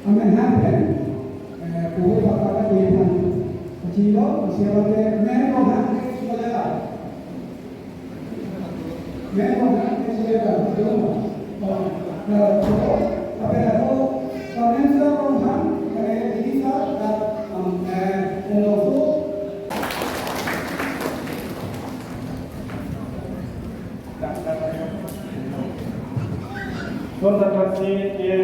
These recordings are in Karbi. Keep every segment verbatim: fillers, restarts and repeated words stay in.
Amen happen. Eh, kuhu papa ke kuhu pan. Kachilo, siapa ke men ko han ke kuhu lela. Men ko han ke kuhu lela. Kuhu. Eh, kuhu. Apa ya, kuhu. Kalau men sa kuhu han, kare ini sa, eh, um, eh, kuhu. Son ta taksi ke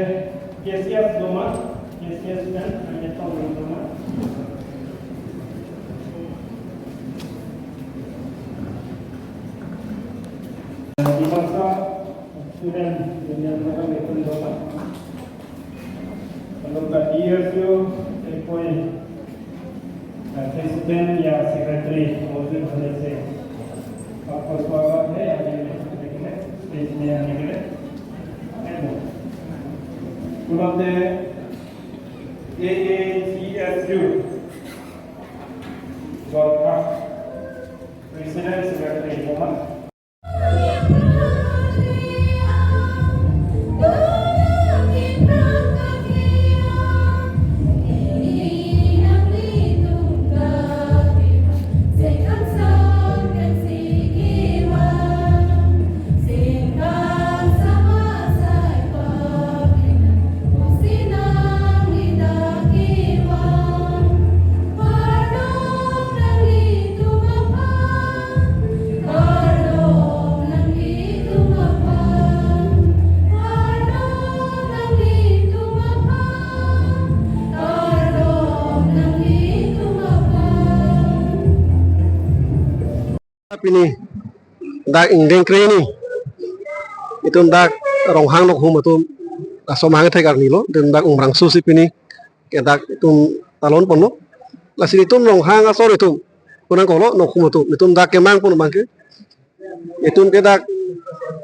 K C S doma, K C S kan, kami tong doma. Di bangsa student union program itu doma. Lalu ta D S U, Ekoi, eh, President ya Secretary, Moses Vanessa. Pak Koswara, eh, yang ini, ini, ini, ini, ini. Pulote A A G S U, Golkar, President Secretary, Muhammad. Pini dak ingdeng kre ni, itum dak Ronghang Nokhum atum laso mahang thek arni lo, itum dak Umrangso si pini ke dak itum talon ponlo. Lasi itum Ronghang asor itum, konang kolo Nokhum atum, itum dak kemang pon abang ke, itum ke dak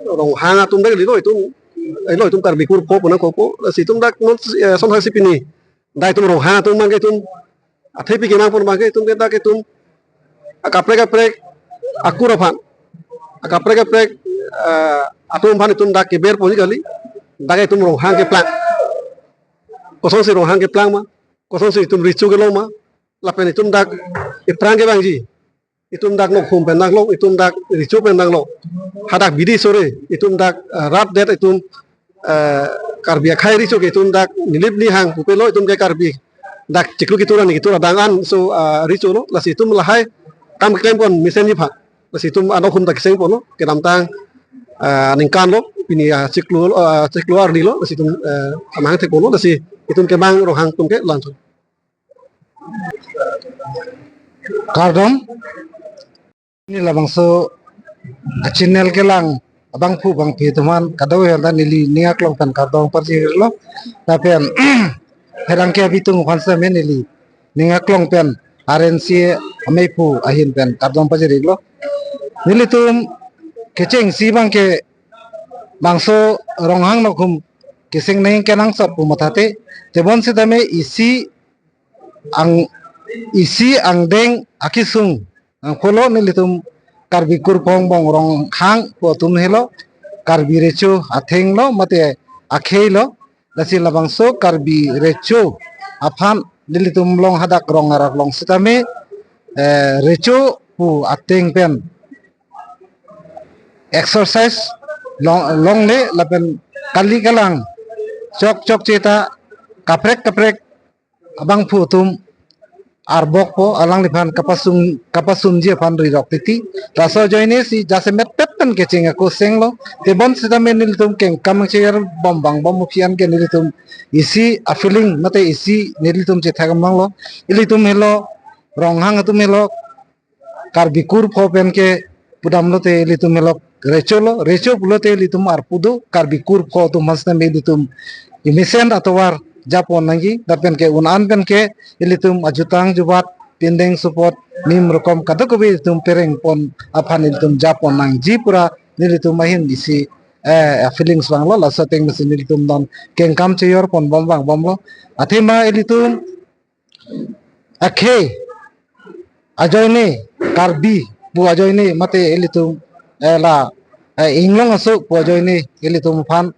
Ronghang atum dak lilo itum, eh, lo itum Karbi kurpho konang kopo. Lasi itum dak non, eh, son hang si pini dak itum Ronghang atum abang ke itum athepi kemang pon abang ke itum ke dak itum akaprek kaprek akur aphan, akaprek kaprek, eh, atum aphan itum dak keber ponji kali, dak itum Ronghang keplang. Kosonsi Ronghang keplang ma, kosonsi itum recho kelong ma, lapen itum dak ephrang kevangji, itum dak Nokhum pen dak long, itum dak recho pen dak long. Hadak bidi sore, itum dak, eh, rat det itum, eh, Karbi akhei recho ke itum dak nilip nihang pupe lo, itum ke Karbi dak chiklo kitur ani kitur adang an so, eh, recho lo, lasi itum lahai kam keklem pon mesenji aphan. Lasi itum a-Nokhum ta keseng ponlo, kedamtang, eh, ningkan lo, pini, eh, chiklo, eh, chiklo arni lo, lasi itum, eh, amahang thek ponlo, lasi itum kemang Ronghang atum ke lanso. Kardom, neli labangso a-channel kelang abangphu bangphi atum aphan kadokave aphanta neli ning aklong pen kardom pajirlo. Lapen pherangke abitung aphan setame neli ning aklong pen R N C A ameipu ahin pen kardom pajirlo. Nelitum kechengsi abang ke bangso Ronghang Nokhum keseng neng kenangsot pu matha te, tebon setame isi ang, isi angdeng akesung angkolo nelitum Karbi kurpho angbong Ronghang pu atum helo, Karbi recho atheng lo mate akhei lo. Lasi labangso Karbi recho aphan nelitum along hadak rong arak along setame, eh, recho pu ateng pen exercise long, longle lapen kali kalang chok chokche ta kaprek kaprek abangphu atum arbokpo, alangliphan kapasung, kapasungji aphan rirok titi. Laso ajoine si jasemet pet pen kecheng ako senglo. Tebon setame nelitum kengkam cheyer bom bang bom mukhian ke nelitum isi a-feeling mate isi nelitum chethak amang lo. Ilitum helo Ronghang atum helo Karbi kurpho pen ke pudam lote ilitum helo recho lo, recho pulote ilitum arpu do, Karbi kurpho atum aphan setame ilitum emesen atovar japon nangji, lapen ke un-an pen ke ilitum ajutang jubat pindeng support nim rokom kadokave ilitum pereng pon aphan ilitum japon nangji pura nelitum ahin isi, eh, feelings vanglo, laso ateng masi nelitum non kengkam cheyor pon bom vang bomlo. Athema ilitum akhei ajoine, Karbi pu ajoine mate ilitum, eh, la, eh, inglong aso pu ajoine ilitum aphan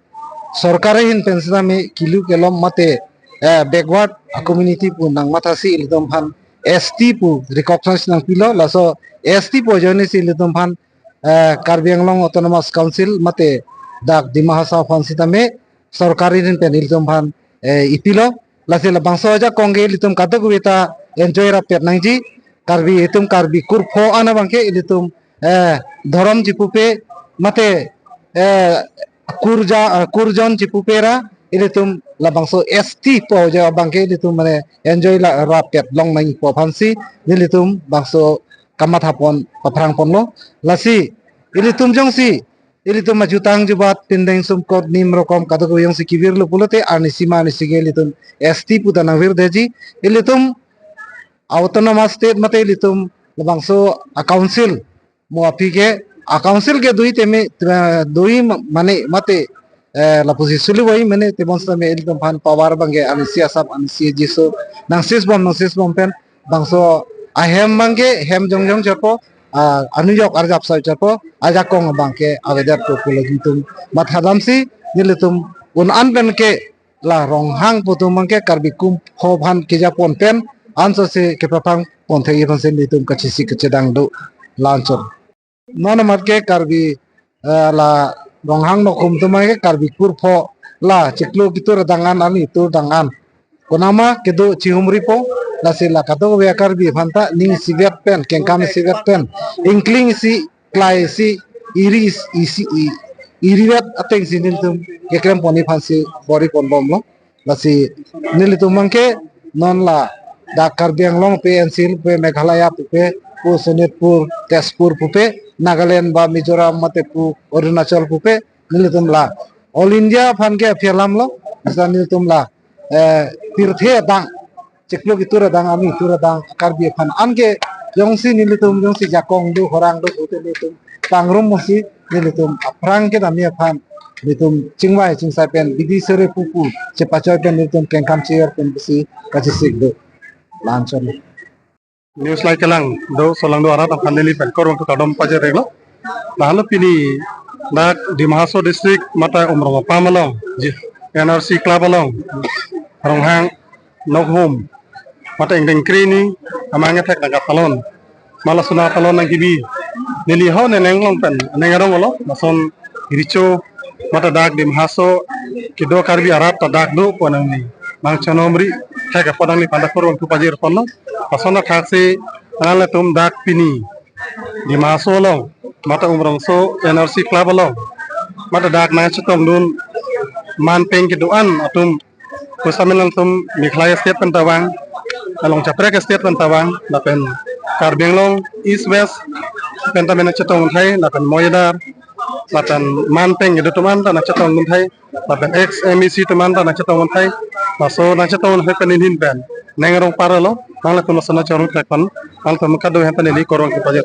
sorkar ahin pen setame kilu kelom mate eh, backward a-community pu nangmathasi ilitum aphan S T pu recognize nangpilo, laso S T pu ajoine si ilitum aphan, eh, Karbi Anglong Autonomous Council mate dak Dima Hasao aphan sitame sorkar ahin pen ilitum aphan, eh, ipilo. Lasi labangso ajakong ke ilitum kadokave ta enjoy rapet nangji. Karbi, itum Karbi kur pho an abangke ilitum, eh, dhorom chipupe mate, eh, kurja, eh, kurjon chipupe ra ilitum labangso S T pu aja abangke ilitum mane enjoy la rapet long nangji pu aphansi nelitum bangso kamathapon paphrangponlo. Lasi ilitum jongsi ilitum ajutang jubat pindeng sumkot nim rokom kadokave jongsi kevirlo pulote arnisi ma arnisi ke ilitum S T pu ta nangvirdetji. Ilitum Autonomous State mate ilitum labangso a-council mo aphi ke, a-council ke do-i tame, eh, do-i ma-, mane mate, eh, lapusi suli voi mane tebon sitame ilitum aphan power abangke arnisi asap arnisi jiso nangsis bom nangsis bom pen bangso ahem abangke hem jongjong chotpo, ah, anujok arjap sai chotpo, ajakong abangke avedet pu pu lagitum mathadamsi nelitum un an pen ke la Ronghang pu atum abangke Karbi kur pho aphan kejapon pen ansose kepaphrangpon thekji aphansi nelitum kachesik kachedang do lanchon. Non amat ke Karbi, eh, la Ronghang Nokhum atum abangke Karbi kur pho la chiklo kitur adang an, arni kitur adang an konama kedo chihumripo, lasi la kadokave a-Karbi aphan ta ning isivet pen, kengkam isivet pen, ingkling isi, klai isi, iri is-, isi, i-, irivet atengsi nelitum keklemponji aphansi bor-iponbomlo. Lasi nelitum abangke non ladak Karbi Anglong pu, N C Hills pu, Meghalaya pupe, pu Sonitpur, Tezpur pupe, Nagaland ba Mizoram mate pu Arunachal pupe, nelitum la All India aphan ke aphi alamlo, jesa nelitum la, eh, pirthe adang, chiklo kitur adang, arni kitur adang Karbi aphan anke jongsi nelitum jongsi jakong do, horang do, pute nelitum pangrum musi nelitum aphrang kedamji aphan nelitum chingvai chingsai pen bidi sere pupu chepachoi pen nelitum kengkam cheyor pen pusi kachesik do. Lanchon. News lai kelang do, solangdo arat aphan neli pen korong tu kardom pajir-iklo. Lahelo pini dak Dima Hasao District mate Umrong apam along, ji, N R C Club along, Ronghang Nokhum mate ingdeng kre-hini amang ethek nangkatalon, ma lason atalon nangkebi neli ho ne nenglong pen neng arong olo, lason recho mate dak Dima Hasao kedo Karbi arat ta dak do pu nangli nangchonomri thek apot nangliphan ta korong tu pajir-ikponlo. Lason athaksi nanglitum dak pini Dima Hasao along mate Umrongso N R C Club along mate dak nangchetongdun manpeng kedo-an atum, pusitame nangtum Meghalaya State pen ta vang, along Chaprek State pen ta vang, lapen Karbi Anglong East West pen ta nangchetong un thai, lapen Moyadar, lapen manpeng kedo atum an ta nangchetongdun thai, lapen ex M A C atum an ta nangchetong un thai, laso nangchetong un thai pen ahin pen neng arong parlo, nanglitum laso nangchorong thek pen, nanglitum kado ahin pen neli korong tu pajir.